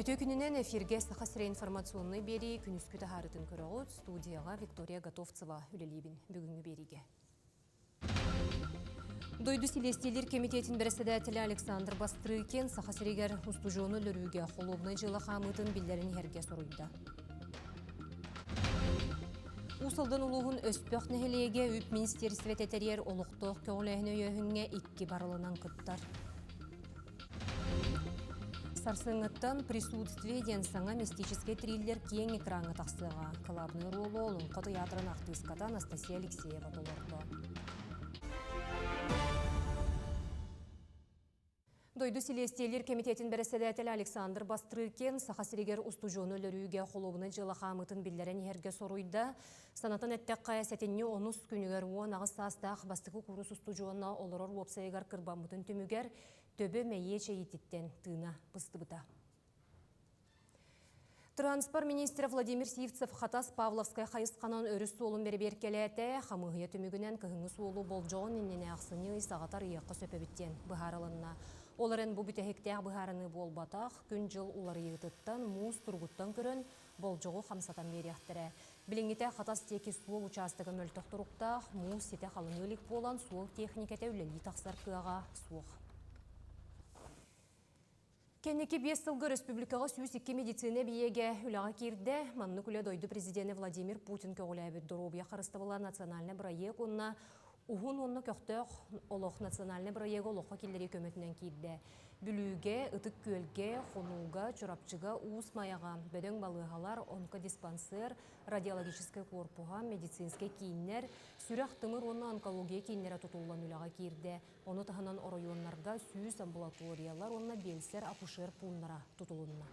Үтүө күнүнэн эфиргэ Саха сирэ информационнай биэрии күнүскү таһаарытын көрөҕүт. Студияҕа Виктория Готовцева үлэлиибин бүгүҥҥү биэриигэ. Дойду силиэстийэлиир кэмитиэтин бэрэссэдээтэлэ Александр Бастрыкин Саха сиригэр устудьуону өлөрүүгэ холуобунай дьыала хаамыытын биллэрэн иһэргэ соруйда. Уус Алдан улууһун Өспөх нэһилиэгэ үп министиэристибэтэ тэрийэр олохтоох көҕүлээһин өйөөһүҥҥэ икки барылынан кыттар. Сарсыҥҥыттан «Присутствие» диэн саҥа мистическэй триллер киэҥ экраҥҥа тахсыаҕа. Кылаабынай оруолу Олоҥхо тыйаатырын артыыската Анастасия Алексеева толордо. Дойду силиэстийэлиир кэмитиэтин бэрэссэдээтэлэ Александр Бастрыкин Саха сиригэр устудьуону өлөрүүгэ холуобунай дьыала хаамыытын биллэрэн иһэргэ соруйда. Санатан эттэххэ, сэтинньи онус күнүгэр 18 саастаах бастакы куурус устудьуона олорор уопсайыгар кырбаммытын түмүгэр төбө мэйиэ чэйиититтэн тыына быстыбыта. Транспорт министрэ Владимир Сивцев Хатас Павловскай хайысханан өрүс суолун бэрэбиэркэлээтэ. Хамыыһыйа түмүгүнэн кыһыҥҥы суолу болдьоҕун иннинэ ахсынньы ый саҕата арыйыахха сөп эбит диэн быһаарылынна. Ол эрэн бу бүтэһиктээх быһаарыныы буолбатах, күн-дьыл уларыйыытыттан, муус туругуттан көрөн болдьоҕу хамсатан биэриэхтэрэ. Билиҥҥитэ Хатас диэки суол учаастага мөлтөх туруктаах, муус ситэ халыҥыы илик буолан суол техникэтэ үлэлии тахсар кыаҕа суох. Кэнники 5 сылга өрөспүүбүлүкэҕэ 102 медицина эбийиэгэ үлэҕэ киирдэ. Маннык үлэ дойду президенэ Владимир Путин көҕүлээбит доруобуйа харыстабыла национальнай бырайыак уонна Уһун уонна көхтөөх олох национальнай бырайыагы олоххо киллэрии көмөтүнэн киирдэ. Бүлүүгэ, Ытык Күөлгэ, Хонууга, Чурапчыга, Уус Майаҕа бөдөҥ балыыһалар, онкодиспансер, радиологическай куорпуһа, медицинскэй кииннэр, сүрэх-тымыр уонна онкология кииннэрэ тутуллан үлэҕэ киирдэ. Ону таһынан оройуоннарга 100 амбулаториялар уонна биэлсэр-акушер пууннара тутулунна.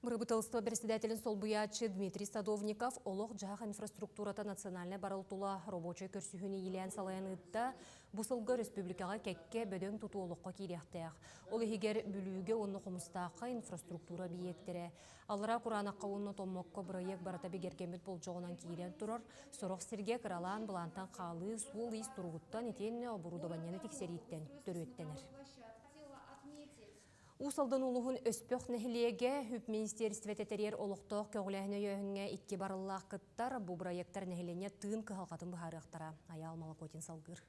Бырабыыталыстыба председателин солбуйааччы Дмитрий Садовников олох-дьаһах инфраструктурата национальнай барыл тула рабочай көрсүһүүнү иилээн салайан ыытта. Бу сылга республикаҕа кэккэ бөдөҥ тутуу олоххо киириэхтээх. Ол иһигэр Бүлүүгэ уонна Хомустаахха инфраструктура объектэрэ, Аллараа Кураанахха уонна Томмокко бырайыак барыта бигэргэммит болдьоҕунан киирэн турар. Сорох сиргэ кыралаан былаантан хаалыы суол-иис туругуттан итиэннэ оборудованиены тиксэрииттэн төрүөттэнэр. Уус Алдан улууһун Өспөх нэһилиэгэ үп министиэристибэтэ тэрийэр олохтоох көҕүлээһин өйөөһүҥҥэ икки барыллаах кыттар. Бу бырайыактар нэһилиэнньэ тыын кыһалҕатын быһаарыахтара. Айаал Молокотин салгыыр.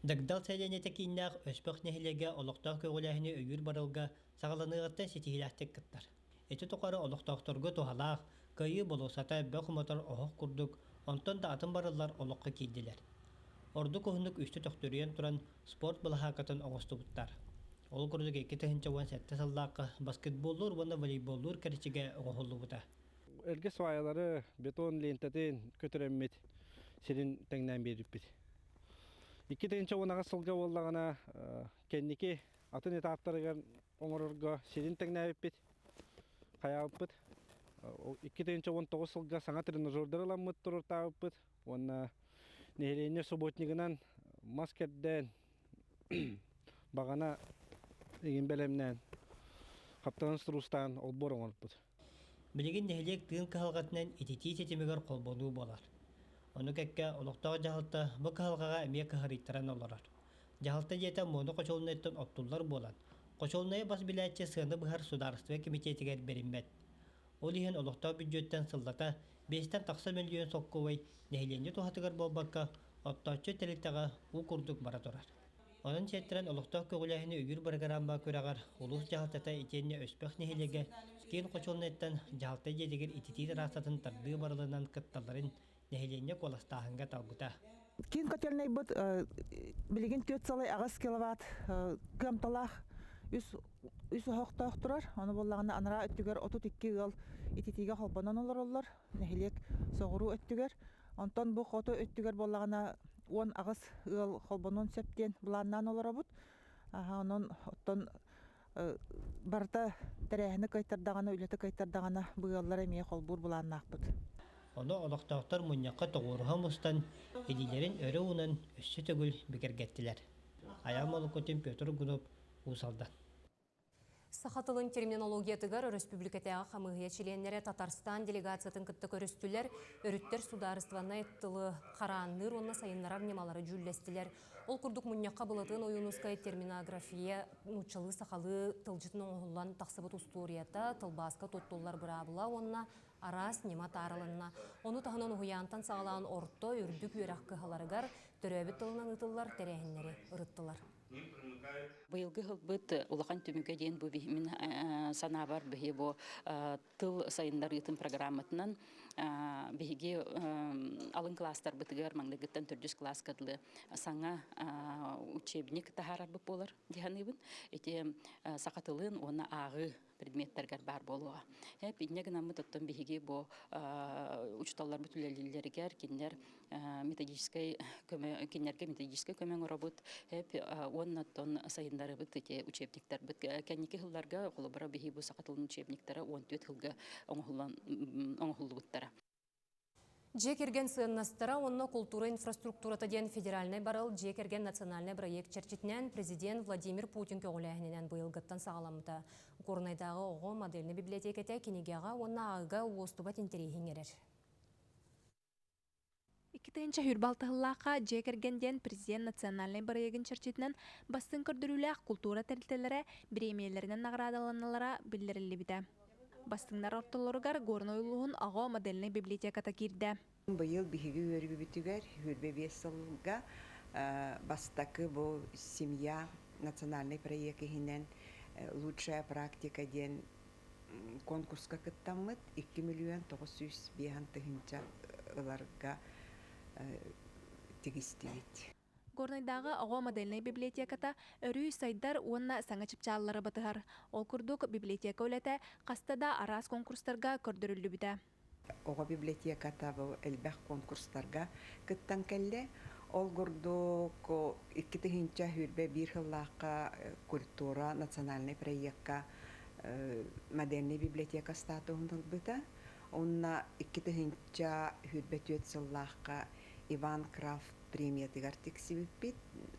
Дагдал сэлиэнньэтэ кииннээх Өспөх нэһилиэгэ олохтоох көҕүлээһини өйүүр барылга саҕаланыаҕыттан ситиһиилээхтик кыттар. Ити тухары олохтоохторго туһалаах, кыайыы болуоссата бөх уматар оһох курдук, онтон да атын барыллар олоххо киирдилэр. Ордук уһуннук үстэ төхтүрүйэн туран спорт былаһааккатын оҥостубуттар. Ол курдук 2017 сыллаахха баскетболлуур уонна волейболлуур кэрчигэ оҥоһуллубута. Эргэ сваялары бетон лентатын көтүрэммит сирин тэҥнээн биэрбиппит. 2018 сылга буоллаҕына кэнники атын этаптарыгар оҥорорго сирин тэҥнээбиппит, хайаабыппыт. 2019 сылга саҥа тренажердары ыламмыт туруортаабыппыт уонна нэһилиэнньэ субботнигынан мас кэрдээн, баҕана игин бэлэмнээн, хаптаһын струстаан олбуор оҥорбут. Билигин нэһилиэк тыын кыһалҕатынан ититии ситимигэр холбонуу буолар. Ону кэккэ олохтоох дьаһалта бу кыһалҕаҕа эмиэ кыһарыйтаран олорор. Дьаһалта дьиэтэ Муону хочуолунайтан оттуллар буолан, хочуолунайы бас билээччи сыана быһар судаарыстыба кэмитиэтигэр бэриммэт. Ол иһин олохтоох бүддьүөттэн сыллата биэстэн тахса мөлүйүөн солкуобай нэһилиэнньэ туһатыгар буолбакка, оттооччу тэрилтэҕэ уу курдук бара турар. Онон сиэттэрэн олохтоох көҕүлээһини өйүүр бырагыраамма күрэҕэр улуус дьаһалтата итиэннэ Өспөх нэһилиэгэ киин хочуолунайтан дьаһалта дьиэтигэр ититии тыраассатын тардыы барылынан кытталларын нэһилиэнньэ куоластааһыҥҥа талбыта. Киин котельнайбыт билигин 4,8 киловатт кыамталаах үс үс оһохтоох турар. Ону буоллаҕына анараа өттүгэр 32 ыал ититиигэ холбонон олороллор нэһилиэк соҕуруу өттүгэр. Онтон бу хоту өттүгэр буоллаҕына 18 ыал холбонуон сөп диэн былааннаан олоробут. Онон оттон барыта тэрээһини кыайтардаҕына, үлэтэ кыайтардаҕына бу ыаллар эмиэ холбуур былааннаахпыт. Ону олохтоохтор мунньахха тоҕуоруһа мустан, илиилэрин өрө уунан өссө төгүл бигэргэттилэр. Айаал Молокутин, Петр Гунов, Уус Алдан. Саха тылын терминологиятыгар өрөспүүбүлүкэтээҕи хамыыһыйа чилиэннэрэ Татарстан делегациятын кытта көрүстүлэр, өрүттэр судаарыстыбаннай тылы хараанныыр уонна сайыннарар ньымалары дьүүллэстилэр. Ол курдук мунньахха Былатыан Ойуунускай терминография нууччалыы-сахалыы тылдьытын оҥоһуллан тахсыбыт устуоруйата, тылбааска туттуллар быраабыла уонна араас ньыма таарылынна. Ону таһынан уһуйаантан саҕалаан орто, үрдүк үөрэх кыһаларыгар төрөөбүт тылынан ыытыллар тэрээһиннэри ырыттылар. Быйылгы ылбыт улахан түмүгэ диэн бу мин санаабар биһи бу тыл сайыннарыытын программатынан биһиги алын класстарбытыгар маҥнайгыттан төрдүс кылааска дылы саҥа учебник таһаарарбыт буолар дии саныыбын. Ити саха тылын уонна ааҕыы предметтэргэр баар буолуоҕа. Инньэ гынаммыт оттон биһиги бу учууталларбыт үлэлииллэригэр кинилэр методическай көмө кинилэргэ методическай көмө оҥоробут уонна оттон сайыннарыбыт ити учебниктарбыт кэнники сылларга холобура биһиги бу саха тылын учебниктара 14 сылга оҥоһуллубуттара. Дьиэ кэргэн сыаннастара уонна култуура инфраструктурата диэн федеральнай барыл дьиэ кэргэн национальнай бырайыак чэрчитинэн президент Владимир Путин көҕүлээһининэн быйылгыттан саҕаламмыта. Горнайдааҕы оҕо модельнай библиотекэтэ кинигэҕэ уонна ааҕыыга уостубат интэриэһи иҥэрэр. 2026 сыллаахха дьиэ кэргэн диэн президент национальнай бырайыагын чэрчитинэн бастыҥ көрдөрүүлээх култуура тэрилтэлэрэ бириэмийэлэринэн наҕараадаланаллара биллэриллибитэ. Бастыҥнар ортолоругар Горнай улууһун Аҕа модельнай библиотеката киирдэ. Быйыл биһиги үөрүүбүтүгэр 25 сылга бастакы бу семья национальный проект иһинэн лучшая практика диэн конкурска кыттаммыт 2 миллион 905 тыһыынча ыларга тигистибит. Горнайдааҕы оҕо модельнай библиотеката өрүү сайдар уонна саҥа чыпчааллары батыһар. Ол курдук, библиотека үлэтэ хаста да араас конкурстарга көрдөрүллүбүтэ. Оҕо библиотеката бу элбэх конкурстарга кыттан кэллэ. Ол курдук 2021 сыллаахха культура национальнай проекка модельнай библиотека статуһун ылбыта. Уонна 2024 сыллаахха Иван Крафт премиятыгар тиксибиппит.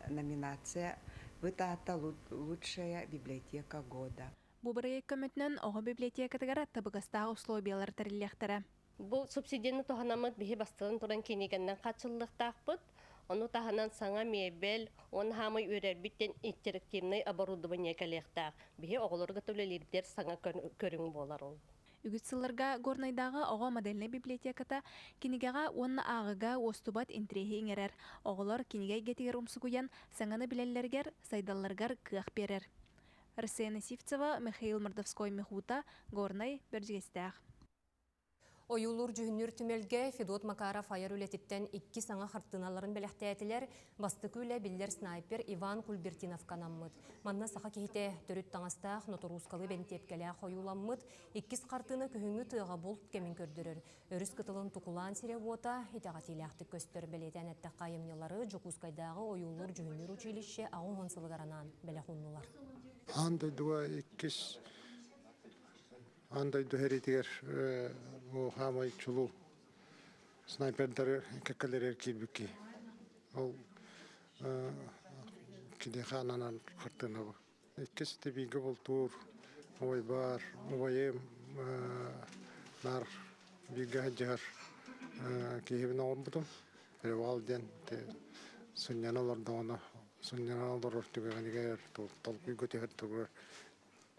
Номинация «Быт аата лучшая библиотека года». Бу бырайыак көмөтүнэн оҕо библиотекатыгар табыгастаах условиялар тэриллиэхтэрэ. Бу субсидияны туһанаммыт биһи бастатан туран кинигэннэн хааччыллыахтаахпыт. Ону таһынан саҥа мебель уонна хаамай үөрэрбит диэн интерактивнай оборудование кэлиэхтээх. Биһи оҕолорго үлэлиирдэр саҥа көрүҥ буолар ол. Үгүс сылларга Горнайдааҕы оҕо модельнай библиотеката кинигэҕэ уонна ааҕыыга уостубат интэриэһи иҥэрэр, оҕолор кинигэ эйгэтигэр умсугуйан саҥаны билэллэригэр, сайдалларыгар кыах биэрэр. Арсена Сивцева, Михаил Мордовской-Михута, Горнай, Бэрдьигэстээх. Ойуулуур-дьүһүннүүр түмэлгэ Федот Макаров айар үлэтиттэн икки саҥа хартыыналарын бэлэхтээтилэр. Бастакы үлэ биллэр снайпер Иван Кульбертиновка анаммыт. Манна саха киһитэ төрүт таҥастаах, ноторуускалыы бэнтиэпкэлээх ойууламмыт. Иккис хартыына күһүҥҥү тыаҕа булт кэмин көрдөрөр. Өрүс кытылын тукулаан сирэ-уота итэҕэтиилээхтик көстөр. Бэлиэтээн эттэххэ, айымньылары Дьокуускайдааҕы ойуулуур-дьүһүннүүр училище 80 сылыгар анаан бэлэх ууннулар. Аан дойдуга иккис Аан дойду сэриитигэр бу хаамай чулуу снайпердары кэккэлэригэр киирбит киһи. Ол киниэхэ ананан хартыына бу. Иккис бииргэ бултуур убайбар, убайым наар бииргэ сылдьыһар киһибин оҥорбутум. Перевал диэн сынньана олордоҕуна сынньана олорор түгэнигэр толкуйга түһэр тугар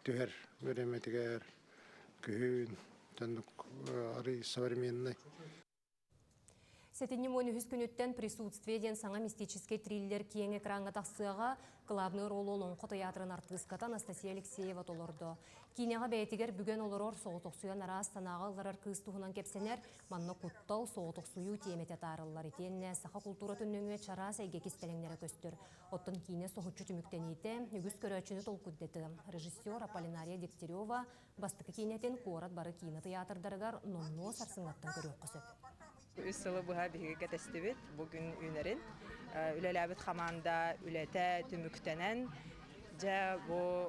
түһэр бириэмэтигэр күһүн оннук арый современный. Сэтинньи 13 күнүттэн «Присутствие» диэн саҥа мистическэй триллер киэҥ экраҥҥа тахсыаҕа. Главный ролу Олоҥхо тыйаатырын артыыската Анастасия Алексеева толордо. Киинэҕэ бэйэтигэр бүгэн олорор соҕотохсуйан араас санааҕа ылларар кыыс туһунан кэпсэнэр. Манна куттал, соҕотохсуйуу тиэмэтэ таарыллар. Итиэннэ саха култууратын нөҥүө чараас эйгэ кистэлэҥнэрэ көстөр. Оттон киинэ соһуччу түмүктэниитэ үгүс көрөөччүнү толкуйдатыа. Режиссер Аполлинария Дегтярева бастакы киинэтин куорат бары киинэ тыйаатырдарыгар номнуо сарсыҥҥаттан көрүөххэ сөп. Үс сылы быһа биһиги кэтэстибит бу күн үүнэрин. Үлэлээбит хамаанда үлэтэ түмүктэнэн, дьэ бу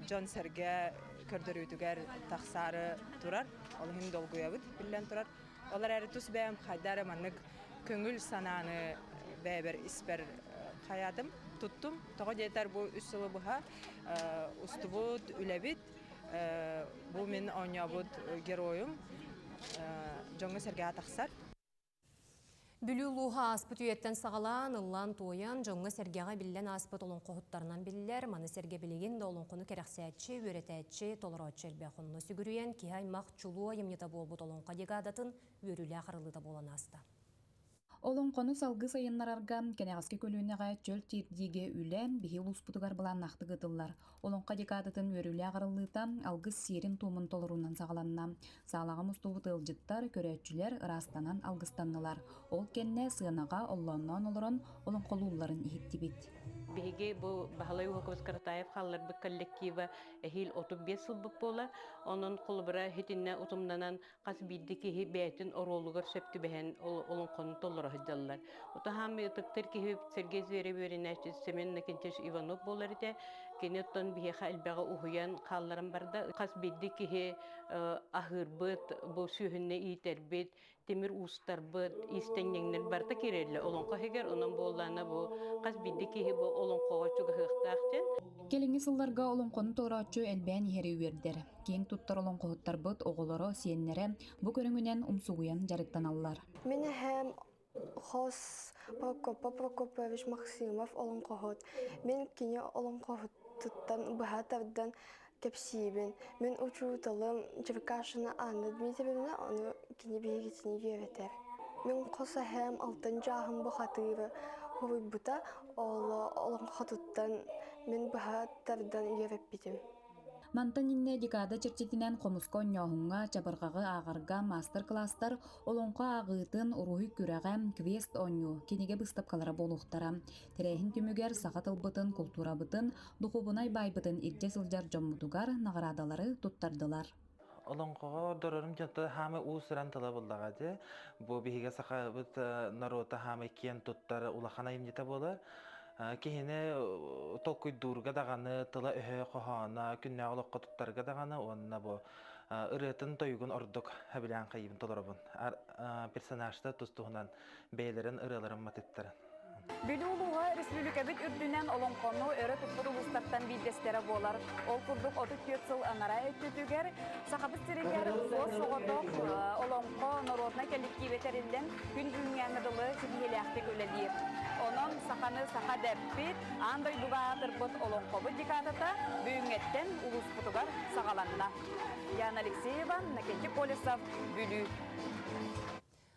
дьон-сэргэ көрдөрүүтүгэр тахсаары турар. Ол иһин долгуйабыт биллэн турар. Ол эрээри тус бэйэм хайда эрэ маннык көҥүл санааны бэйэбэр испэр хайаатым. туттум. Тоҕо диэтэр бу үс сылы быһа устубут үлэбит, бу мин оонньообут геройум дьоҥҥо-сэргэҕэ тахсар. Бүлүү улууһа ааспыт үйэттэн саҕалаан, ыллаан-туойан, дьоҥҥо-сэргэҕэ биллэн ааспыт олоҥхоһуттарынан биллэр. Маны сэргэ билигин да олоҥхону кэрэхсээччи, үөрэтээччи, толорооччу элбэх. Онно сүгүрүйэн, киһи аймах чулуу айымньыта буолбут олоҥхо декадатын үөрүүлээх арыллыыта буолан ааста. Олоҥхону салгыы сайыннарарга кэнэҕэски көлүөнэҕэ чөл тиэрдиигэ үлэ биһи улууспутугар былааннаахтык ыытыллар. Олоҥхо декадатын үөрүүлээх арыллыыта алгыс сиэрин-туомун толоруунан саҕаланна. Саалаҕа мустубут ыалдьыттар, көрөөччүлэр ыраастанан алгыстаннылар. Ол кэннэ сыанаҕа оллоонноон олорон олоҥхолуулларын иһиттибит. Биһиги бу Баһылай Уһукович Каратаев хаалларбыт коллектива эһиил 35 сылбыт буолар. Онон холобура итиннэ утумнанан хас биирдии киһи бэйэтин оруолугар сөп түбэһэн олоҥхону толоро сылдьаллар. Утаһаам ытыктыр киһи Сергей Зверев үөрэнээччи Семен Иннокентьевич Иванов буолар этэ. Кини оттон биһиэхэ элбэҕи уһуйан хаалларан барда. Хас биирдии киһи аһыырбыт, бу сүөһүннэ иитэрбит, тимир уустарбыт, иистэнньэҥнэр барыта киирэллэр олоҥхо иһигэр. Онон буоллаана бу хас биирдии киһи бу олоҥхоҕо чугаһыахтаах диэн. Кэлиҥҥи сылларга олоҥхону толорооччу элбээн иһэри үөрдэр. Киэҥ туттар олоҥхоһуттарбыт оҕолоро, сиэннэрэ бу көрүҥүнэн умсугуйан дьарыктаналлар. Мин эһээм хос Прокопа Прокопович Максимов олоҥхоһут. Мин кини олоҥхоһуттуттан быһа тардан кэпсиибин. Мин учууталым Черкашина Анна Дмитриевна ону кини биһигитини үөрэтэр. Мин хос эһээм алтан дьааһын бухатыыры суруйбута, ол олоҥхотуттан мин быһа тардан үөрэппитим. Мантан иннэ декада чэрчитинэн хомуска оонньооһуҥҥа, чабырҕаҕы ааҕарга маастар-кылаастар, олоҥхо ааҕыытын, уруһуй күрэҕэ, квест оонньуу, кинигэ быыстапкалара буолуохтара. Тэрээһин түмүгэр саха тылбытын, култуурабытын, духуобунай баайбытын илдьэ сылдьар дьоммутугар наҕараадалары туттардылар. Олоҥхоҕо ордорорум дьонтон хаамай уус-уран тыла буллаҕа дии. Бу биһиги сахабыт норуота хаамай киэн туттар улахан айымньыта буолар. Киһини толкуйдуурга даҕаны, тыла-өһө хоһооно, күннээҕи олоххо туттарга даҕаны уонна бу ырыатын-тойугун ордук сөбүлээн хайыыбын толоробун. Персонажтар тус-туһунан бэйэлэрин ырыаларын матыыптарын. Бүлүү улууһа республикабыт үрдүнэн олоҥхону өрө туппут улуустартан биирдэстэрэ буолар. Ол курдук 34 сыл анараа өттүтүгэр Сахабыт сиригэр суос-соҕотох олоҥхо народнай кэлликтиибэ тэриллэн күн бүгүҥҥээҥҥэ дылы ситиһиилээхтик үлэлиир. Онон саханы саха дэппит, аан дойдуга аатырбыт олоҥхобут декадата бүгүҥҥэттэн улууспутугар саҕаланна. Яна Алексеева, Накентий Колесов, Бүлүү.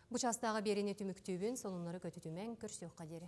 Бу чаастааҕы биэриини түмүктүүбүн, сонуннары көтүтүмэҥ, көрсүөххэ диэри.